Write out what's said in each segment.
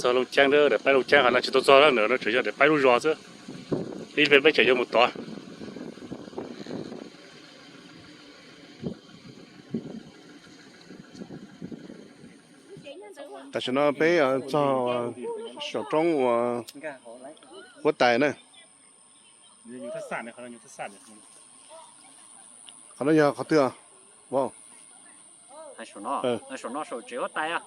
Txog Looj Ceeb, daim paib Looj Ceeb qhov no tsis tau txog lawm, no tsuas yog daim paib lub zos xwb. Ib pliag peb tseem yuav mus tod. Tam sim no peb txog saum roob uas huab tais na. Qhov no yog qhov twg? Saum no saum tsev huab tais,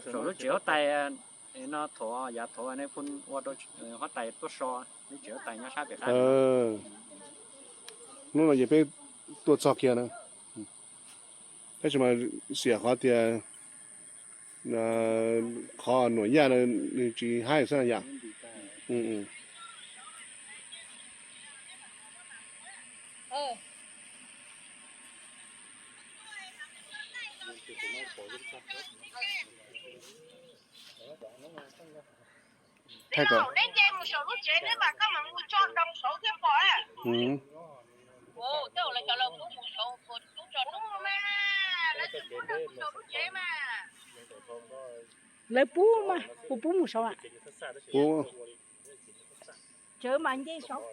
saum lub tsev huab tais no, thaum yav thaum nej phooj ua rau huab tais tuaj so, lub tsev huab tais nyob sab pem qab. Hnub no ces peb tuaj txog kiag na. Tab sis mas xiam qhov tias qhov nuam yaj no nws tsis haib xwb yom. Lawv pub mas, puas pub mus saud? Pub. Tsawv mas nce saud.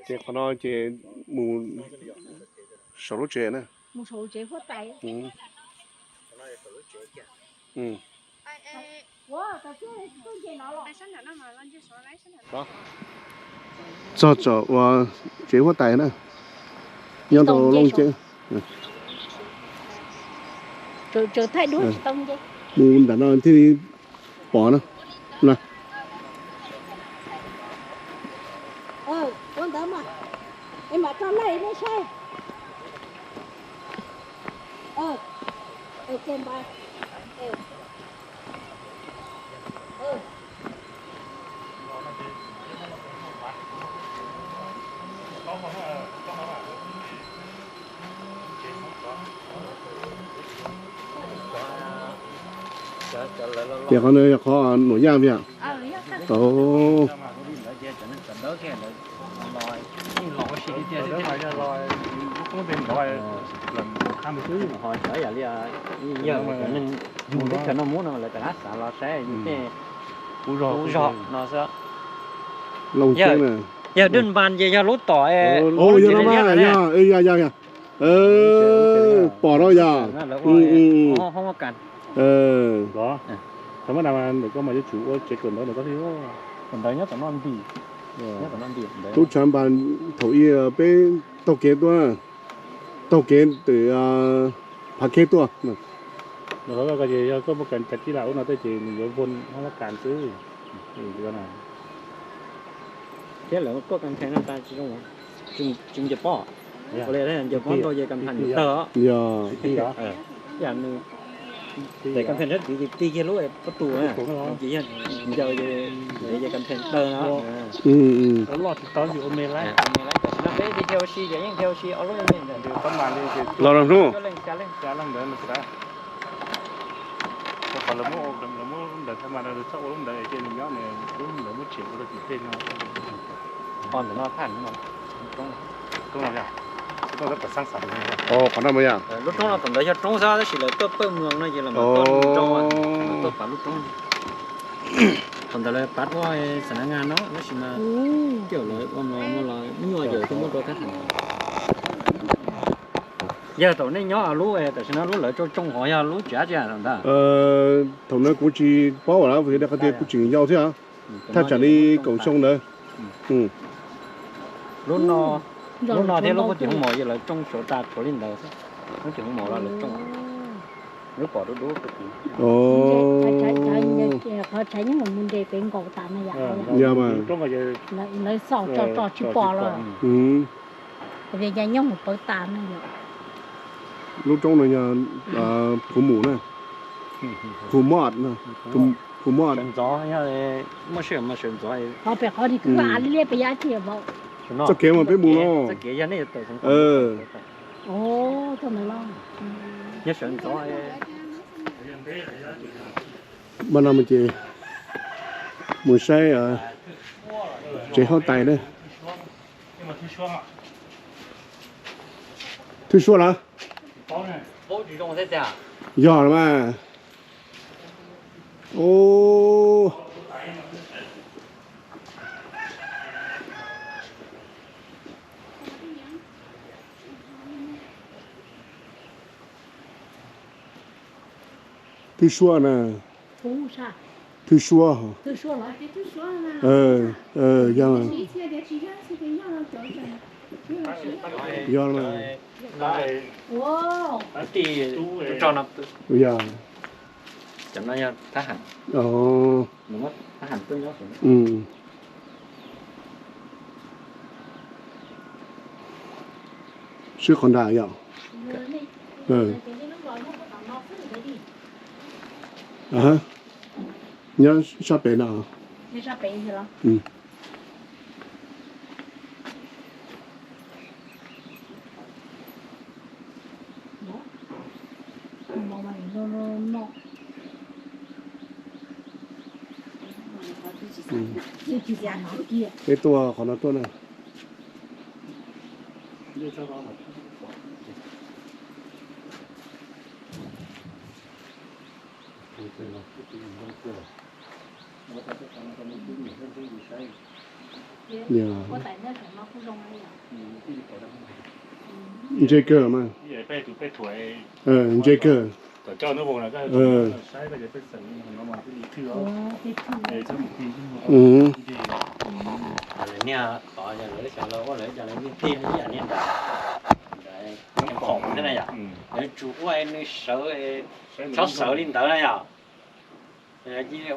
Ces qhov no ces mus saum lub tsev na. Mus saum tsev huab tais. Txog tsev huab tais na, nyob rau Looj Ceeb. Mus nram no thiaj li pom na. Ces qhov no yog qhov nuam yaj via. Yog Dej Npas ces yog lub tom, yog, yog, yog, pom no yog. Ntawm koj mas yuav tsum ua tsev kawm ntawv ntawm koj thiab. Tub tshav npas thaum ub peb taug kev tuaj, taug kev twm Phav Kheb tuaj. Yog koj muaj kas cas tib lam ub no tej ces nws yuav voos hab lab kas xwb. Thiab lawv tuaj kas phees no tas tsis zoo, tsis ncaws pob. Ua li ncaws pob nrau ces kas phees tawg os. Yog nws tes kas phees sab tid ces tig kiag lub pob tw na, ces yog ncaws ces kas phees tawg no. Los rau hnub. Qhov lawv muab, lawv muab lub ntawd tha mas lawv txhob ua lub ntawd ces nws nyob nws lub ntawd muab tseem ua rau tim tej no. Qhov ntawm no thaj no, qhov no mas yog lub roob no, thaum ntawd yog roob xwb tab sis lawv tuaj pawj mws no ces lawv mam tuaj nrau, lawv tuaj pav lub roob. Thaum ntawd lawv pav tuaj xam na nga no tab sis mas coj lawv ua no muaj los nyuaj ces tuaj muab rau thab tham. Yog thaum nej nyob lub tam sim no lub lawv tsoo tsoo hov yog lub tsev tsi ntag? Thaum no kuv tsis paub lawm, vim qhov tias kuv tseem yau thiab, thaj tsam li kaum xyoo ntawd. Lub no thiab lub puag tim hoo mom yog lawv tsoo saud tas tshuav li ntawd xwb. Lub tim hoo mom los lawv tsoo, lub pom dub dub. Qhov tshav nyob mus nres pem nkaus tas na yom. Lawv xauj tso tso tsis pom los. Nyob mus pawv tas na yom. Lub roob no yog Phu Moj, Phu Moj. Qhov pem qhov ni kwj av liab pem yaj tiag vauv. Txoj kev mas peb mus no. Mas no ces mus saib tsev huab tais na. Thwj suab lawm. Yog los mas. Ub. Thwj suab na. Thwj suab. Yog. Yog. Yog. Swb qhov nram yom. Nyob sab pem no. Peb tuaj qhov no tuaj na. Ntse kawg mas. Ntse kawg. Niag qhov lawv ua lawv cov lawv niag tij ib yam niag nram, nram khoom thiab na yom, lawv tsuas ua nws sawv, txhob sawv li ntawd na yom.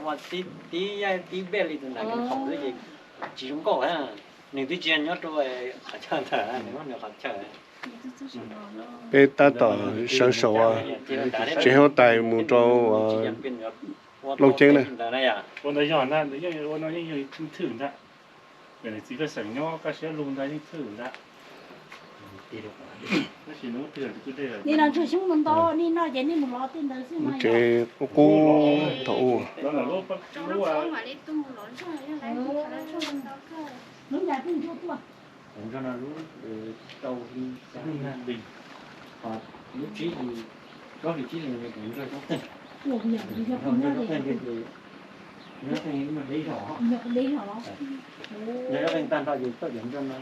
Ua tib, tib, tib npej li tus nram khoom xwb ces tsis zoo nkauj na. Nws twb tsis nyob rau qhov chaw ntawd, nws muab nws qhov chaw. Peb tab tom sawv saum tsev huab tais mus rau Looj Ceeb na. Mus tsev qub qub thaum ub. Lub tsib hlis, plaub hlis tsib hlis, nrog Zab Qeej, nrog Zab Qeej ib muag deb zog, nrog Zab Qeej tag nrho ces tuaj cov nrog no.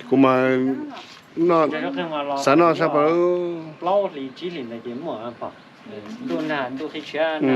Kuv mas noj, xav noj sab pas. Plaub hlis tsib hlis ntawd ces muaj pom, ntuj nag ntuj qhib tshiab na.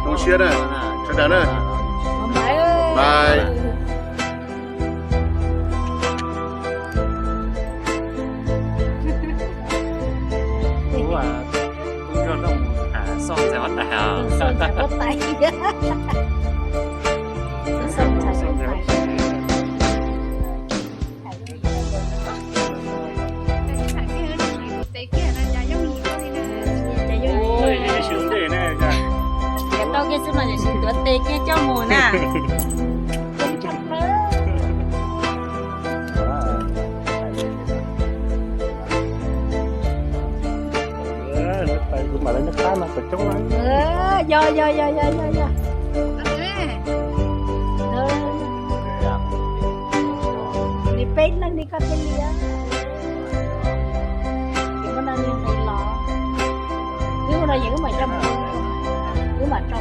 Zoo siab na, sawv daws na. Bye. Tub nrog Looj Ceeb xauj ntxhais huab tais os. Tau kiag xwb mas, sim tuav tes kiag coj mus na. Tus mam li neb qab no pem coob na. Yog yog yog yog yog yog. Nws peb leeg li koj thiaj li. Ces muab no li nqis los. Wb ua no ces wb mam coj mus, wb mam tso.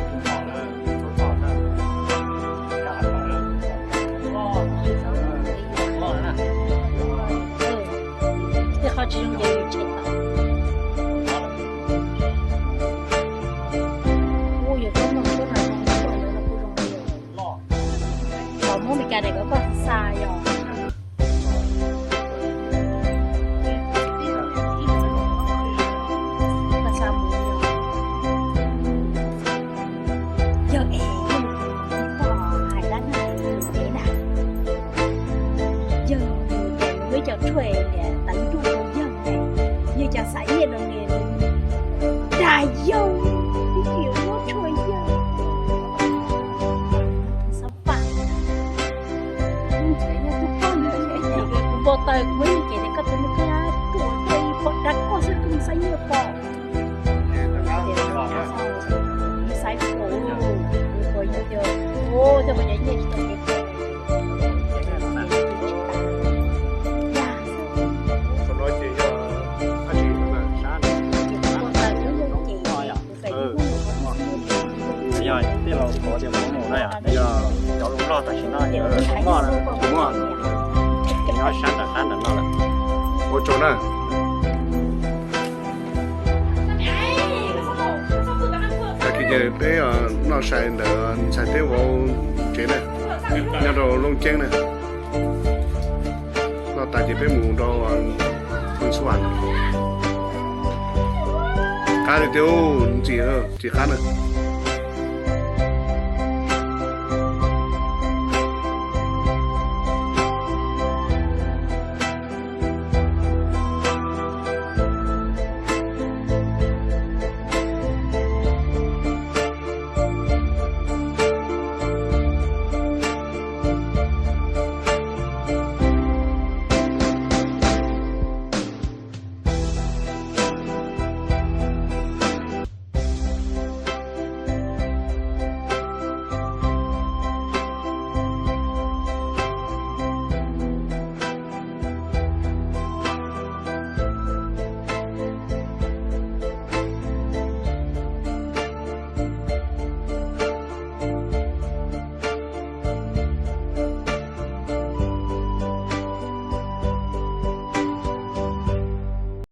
Tej qhov tsis zoo ces yus tshem tawm. Ua yog tsob no, tsob no zoo, tsob no kuj zoo li. Los muab Meskas daim kom koj xa yog. Koj xa mus yog. Yog es yog pom hais dab neeg tus tsev na, yog nws muab cov tshuaj niam teev nruj rau yawg, yawg cas xav nyiaj rau nws, dag yawg, twb tsis muab tshuaj yawg. Xav pam. Kuv npau taws kuv muaj ib cev tias koj tus me koj ruam koj ib pom dag koj xwb koj xav nyiaj pom. Xaiv pom, pom yus tias, ua thiaj pom cov nyiaj tsis tau kev pom. Yog, yog tej laus qhuav tias mus mus na yom, yog cov lus loj tam sim no ces muaj, nyob sab nram qab nram no lawm. Ua tsaug na. Tag kis ces peb noj sai ntawm ntxhais teb vauv tsev na, nyob rau Looj Ceeb na. Noj tas ces peb mus rau Phoos Xub Vam. Qab li tiag, ntxim, ntxim qab na.